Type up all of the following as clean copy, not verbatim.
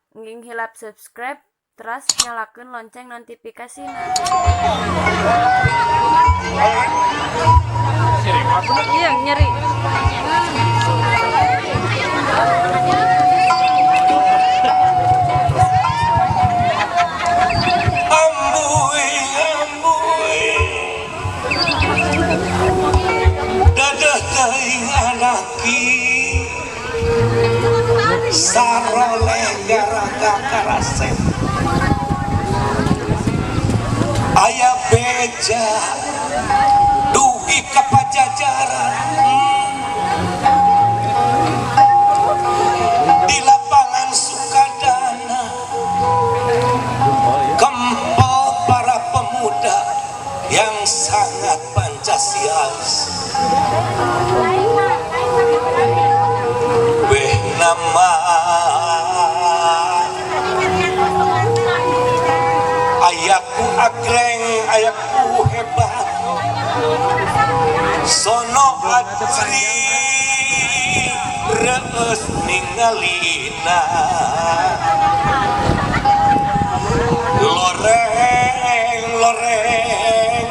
Engking hilap subscribe, teras nyalakeun lonceng notifikasina. Iya, nyeri. Ambuy, ambuy, dadah teuing anaki saroleh garaga karasep aya beja dugi ka Pajajaran di lapangan Sukadana kempel para pemuda yang sangat Pancasilaris. Weh nama ayaku agreng, ayaku hebat, sono ajri reus ningalina loreng loreng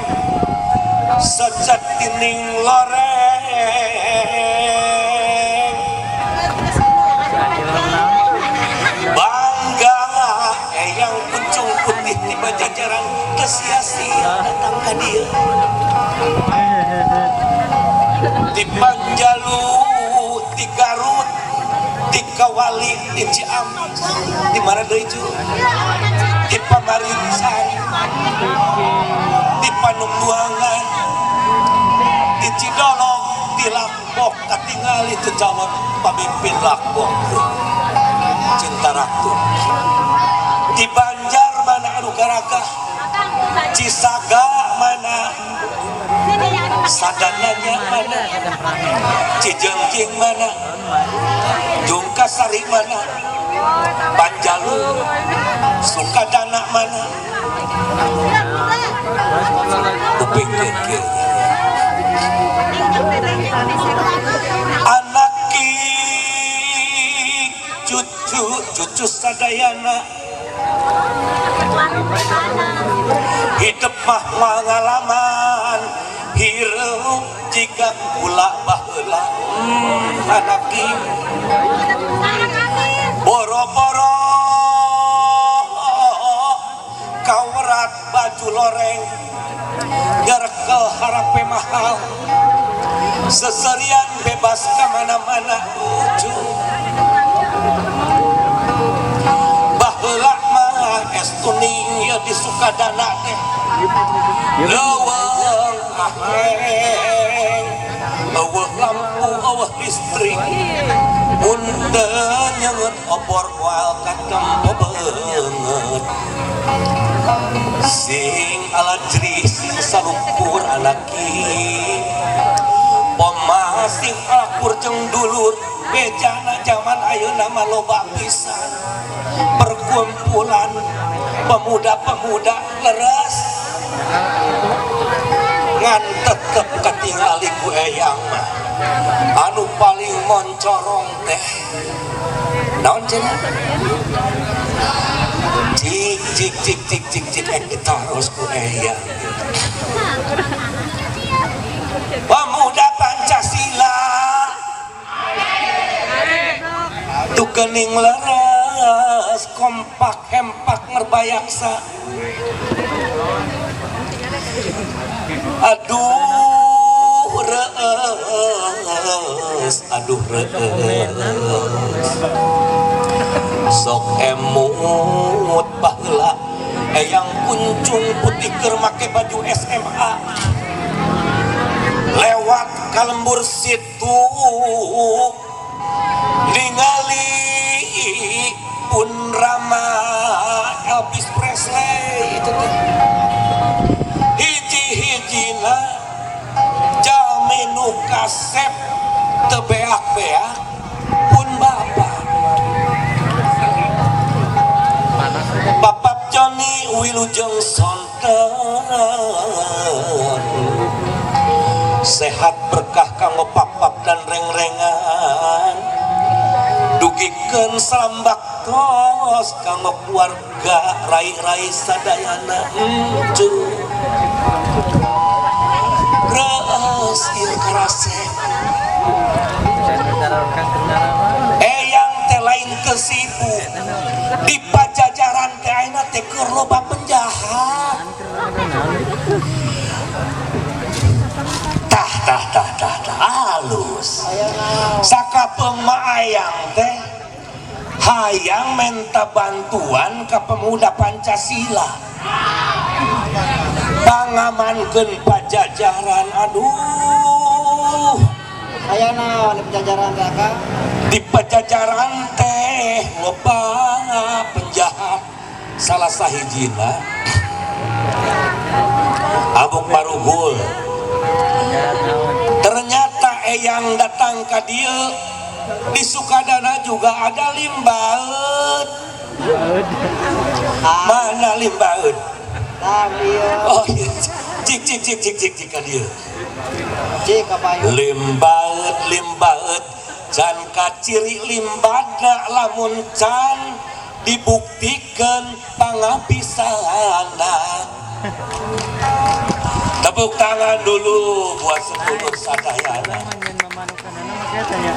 sejatining loreng bangga eyang kucung putih di Pajajaran sia-sia datang ka dieu di Panjalu, di Garut, di Kawali, di Ciamis, di mana deui cu? Di Pamarican, di Panumbuangan, di Cidolog, di Lakbok, katingali itu calon pemimpin Lakbok Cinta Ratu. Di Banjar mana anu garagah, Cisaga mana, Sadananya mana, Cijengjing mana, Jungkasari mana, Panjalu, Sukadana mana, kuping kieu. Anak cucu cucu sadayana hidup mah pengalaman hirup jika kula baheula. Anak boro-boro kawerat baju loreng nyerekel harape mahal seserian bebas kemana-mana lucu baheula mah es tuning ya di Sukadana teh leuweung aheng eueuh lampu eueuh listrik mun teu nyeungeut obor moal katempo beungeut sing alajri sing salukur anaki poma sing akur jeung dulur bejana zaman ayeuna mah loba pisan perkumpulan pemuda-pemuda leres ngan tetep katingali ku eyang mah anu paling moncorong teh naon cenah cik cik cik cik cik cik ek ditaros ku eyang pemuda Pancasila tukening leres kompak hempak merbayaksa aduh reus aduh reus sok emut baheula eyang kuncung putih keur make baju SMA lewat ka lembur situ ningali pun Rama Elvis Presley itu teh hiji-hijina jalmi nu kasep teu beak-beak pun bapak Bapak Joni wilujeng sonten sehat berkah kanggo papap dan rengrengan dugikeun salambak to Kos kanggo keluarga rai-rai sadayana cu reus ieu karasep eyang teh lain kesibuk di Pajajaran teh ayeuna teh keur loba penjahat. Tah tah tah tah tah halus sakapeung mah ayang teh hayang menta bantuan ka pemuda Pancasila pangamankeun Pajajaran. Aduh, Aya naon di Pajajaran teh, Kang? Di Pajajaran teh loba penjahat, salah sahijina Amuk Marugul. Ternyata eyang datang ka dieu, di Sukadana juga ada limbaeut. Mana limbaeut? Tah ieu. Oh iya, cik cik cik cik cik cik ka dieu. Cik ka payun. Limbaeut, limbaeut can kaciri limbadna, lamun can dibuktikan pangabisana. Tepuk tangan dulu buat sedulur sadayana.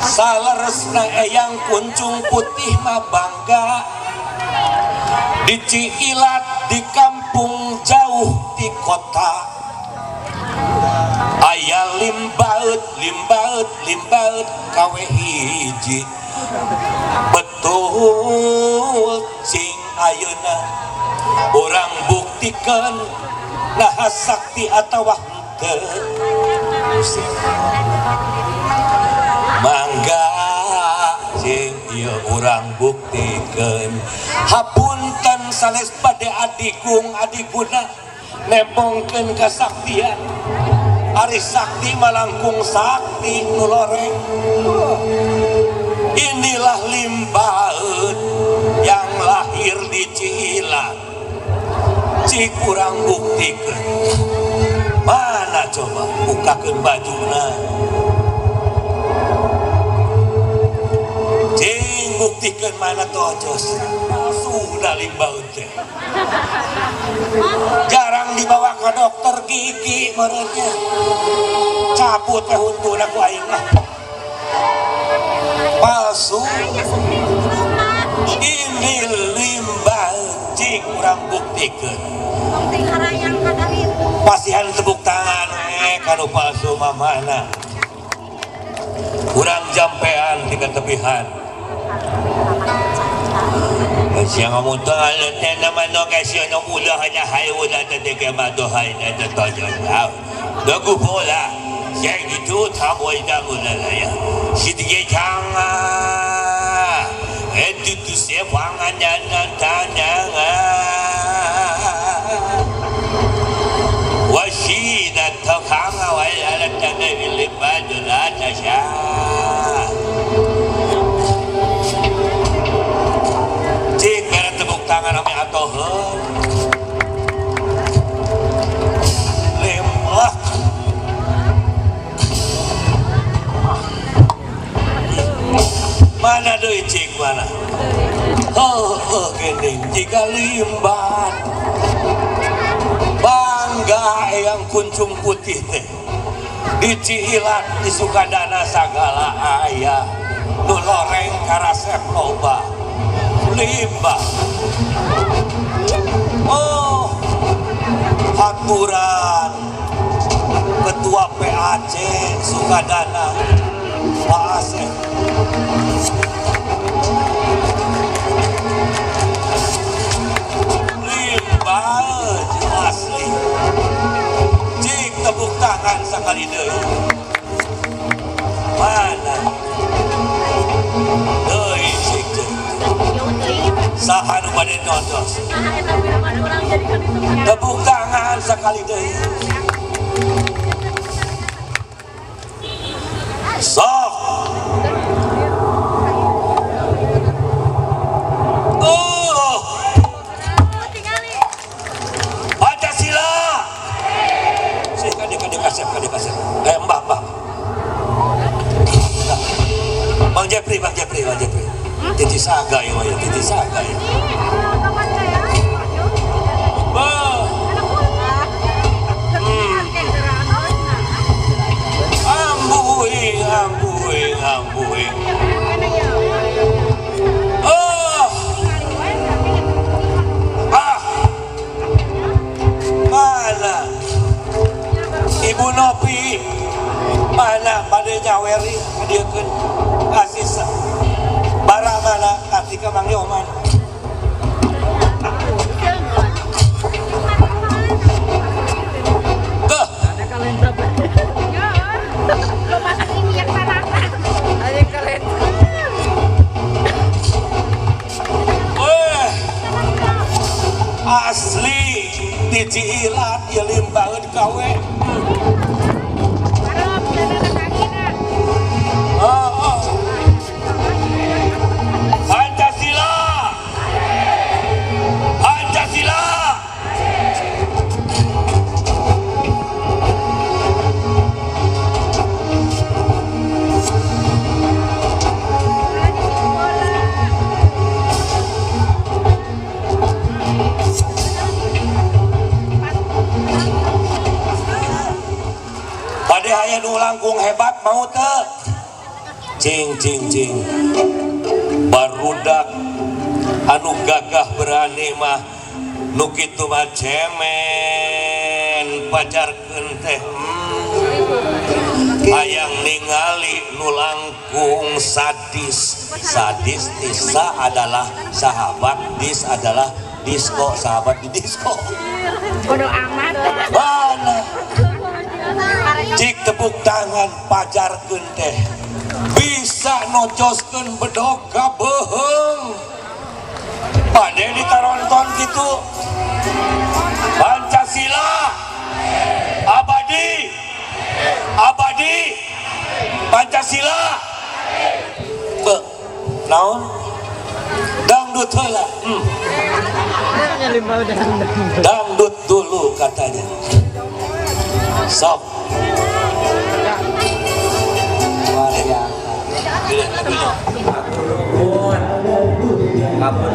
Saleresna eyang kuncung putih mah bangga di Ciilat, di kampung jauh di kota, aya limbaeut, limbaeut, limbaeut kawe hiji. Betul, cing ayeuna urang buktikan nah sakti atawa henteu. Musik mangga, cing, ieu urang buktikan. Hapunten sanes bade adigung adiguna nembongkeun kasaktian. Ari sakti malangkung sakti nu loreng. Inilah limbaeut yang lahir di Ciilat. Cik, urang buktikan. Mana, coba bukakeun bajuna. Cing, buktikan. Mana tojos? Sudah limbaeut teh jarang dibawa ke dokter gigi merenya. Cabut teh huntuna ku aing mah. Palsu ini limbaeut. Cik, urang buktikan. Pasihan tepuk tangan kanu palsu mah. Mana kurang jampean tiga tepihan. Siang kamu tuh nama no kasi no ulah hanya hai ulah tadi ke mado hai na to jo lao dogu bola siang itu tamu ida ulah lah ya si tiga chang ah eh tu se huang ah na na ta na ah 我是那头扛啊，我来了，在那里把就拿着下。Cik, mere tepuk tangan ame atoheun. Lemah. Mana deui, cik, mana? Oh, oh geuning jiga limbat. Bangga yang kuncung putih teh. Di Ciilat, di Sukadana sagala aya. Nu loreng karasep loba. Limba. Oh, haturan Ketua PAC Sukadana Pak Asep. Limba asli. Cik, tepuk tangan sekali deui. Mana? Deui, cik cik. Saha nu bade notos? Tepuk tangan sekali deui. Sok. Oh, Pancasila. Sih kade kade kasep kade kasep. Eh, mbah mbah. Bang Jepri, Bang Jepri, Bang Jepri. Titi saga ya, ya, titi saga ya. Asli di Ciilan ieu limbangeun kawe. Oh, oh. Pancasila. Pancasila. Bade aya nu langkung hebat mau teu? Cing cing cing. Barudak anu gagah berani mah nu kitu mah cemen pajarkeun teh. Hayang ningali nu langkung sadis. Sadis tisa adalah sahabat, dis adalah disko, sahabat di disko. Bodoh amat. Mana? Cik tepuk tangan pajarkeun teh. Bisa nocoskeun bedog ka beuheung. Bade ditaronton kitu. Pancasila abadi. Abadi. Pancasila. Be, naon? Dangdut heula. Dangdut dulu katanya. Sok. Luar biasa. Kabun